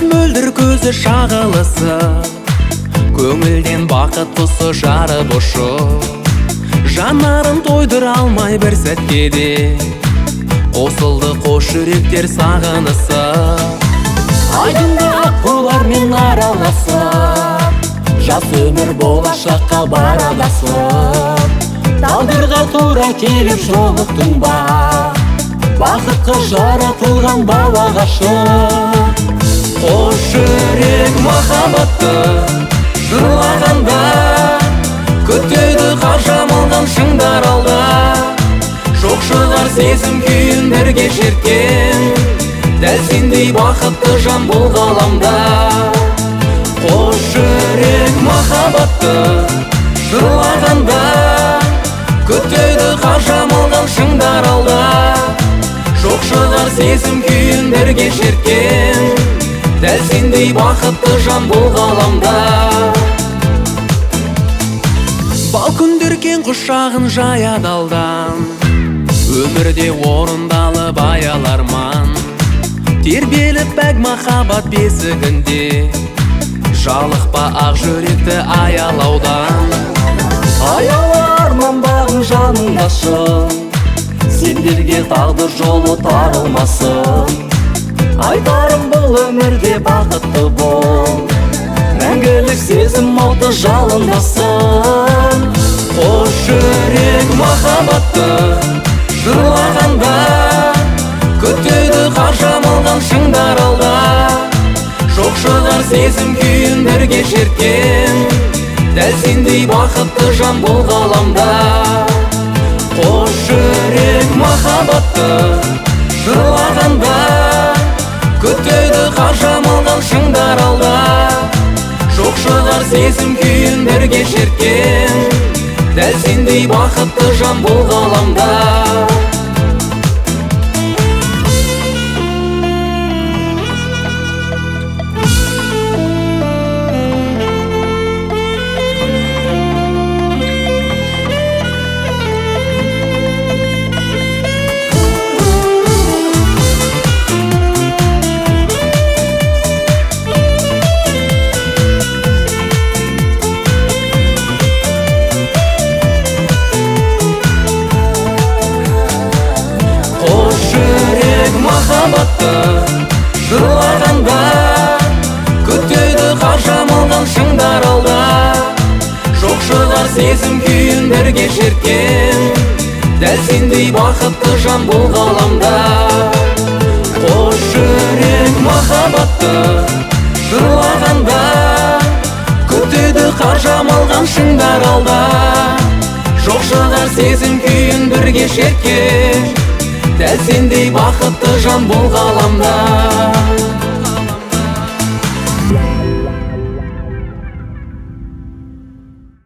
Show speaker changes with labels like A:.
A: Мөлдір көзі шағылысып, көңілден бақыт құсы жарып ұшып, жанарын тойдыра алмай бір сәтке де, қосылды қос жүректер сағынысып.
B: Айдында аққулармен араласып, жас өмір болашаққа барадасып, тағдырға тура келіп жолықтың ба, бақытқа жаратылған бал ағашы.
A: Қос жүрек махаббатты жырлағанда, күтеді қар жамылған шыңдар алда. Жоқ шығар сезім күйін бірге шерткен, дәл сендей бақытты жан бұл ғаламда. Қос жүрек махаббатты жырлағанда, күтеді қар жамылған шыңдар алда. Жоқ шығар сезім күйін бірге шерткен, дәл сендей бақытты жан бұл ғаламда. Бал күндер кең құшағын жаяды алдан, өмірде орындалып аял арман. Тербеліп пәк махаббат бесігінде, жалықпа ақ жүректі аялаудан.
B: Аялы арман бағың жаныңда шын, сендерге тағдыр жолы тарылмасын. Айтарым бұл өмірде бақытты бол, мәңгілік сезім оты жалындасын.
A: Қос жүрек махаббатты жырлағанда, күтеді қар жамылған шыңдар алда. Жоқ шығар сезім күйін бірге шерткен, дәл сендей бақытты жан бұл ғаламда. Қос жүрек махаббатты жырлағанда, күтеді қар жамылған шыңдар алда. Жоқ шығар сезім күйін бірге шерткен, дәл сендей бақытты жан бұл ғаламда. Қос жүрек махаббатты жырлағанда, күтеді қар жамылған шыңдар алда. Жоқ шығар сезім күйін бірге шерткен, дәл сендей бақытты жан бұл ғаламда. Қос жүрек махаббатты жырлағанда, күтеді қар жамылған шыңдар алда. Жоқ шығар сезім күйін бірге шерткен, дәл сендей бақытты жан бұл ғаламда.